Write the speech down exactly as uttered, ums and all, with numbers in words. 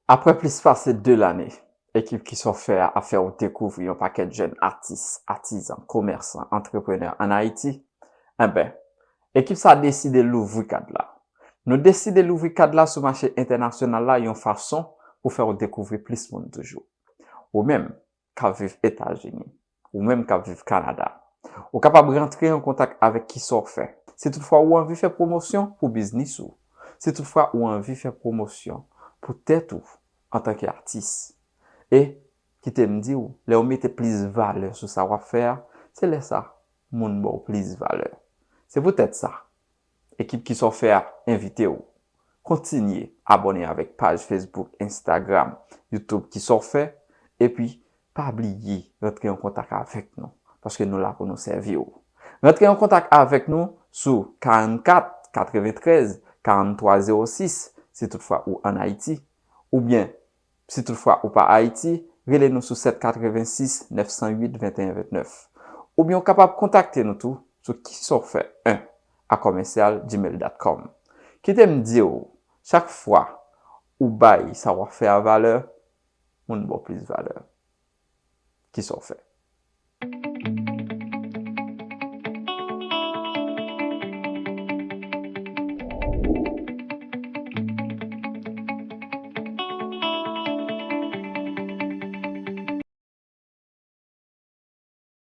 Apre plis pase de lane, ekip Ki Sa W Fè a ap fè w dekouvri yon pakèt jèn atis, atizan, komèsan, antreprenè ann Ayiti. Enben, ekip sa a deside louvri kad la. Nou deside louvri kad la sou mache entènasyonal la yon fason pou fè w dekouvri plis moun toujou. Ou menm k ap viv Etazini, ou menm k ap viv Kanada, ou kapab rantre an kontak avèk Ki Sa W Fè. Si toutfwa ou anvi fè pwomosyon pou biznis ou, si toutfwa ou anvi fè pwomosyon pou tèt ou antanke atis, e kite m di w, lè w mete plis valè sou sa w ap fè a, se lè sa moun ba w plis valè. Se poutèt sa, ekip Ki Sa W Fè a envite w kontinye abòne avèk paj Facebook, Instagram, YouTube Ki Sa W Fè, epi pa bliye rantre an kontak avèk nou, paske nou la pou nou sèvi w. Rantre an kontak avèk nou sou karannkat katreventrèz karanntwa zewo sis, si toutfwa ou ann Ayiti, oubyen, si toutfwa ou pa Ayiti, rele nou sou sèt katrevensis nèf san uit venteyen ventnèf. Oubyen ou kapab kontakte nou tou sou Ki Sa W Fè en a kòmèsyal gmail dot com. Kite m di w, chak fwa ou bay sa w ap fè a valè, moun ba w plis valè. Ki sa w fè?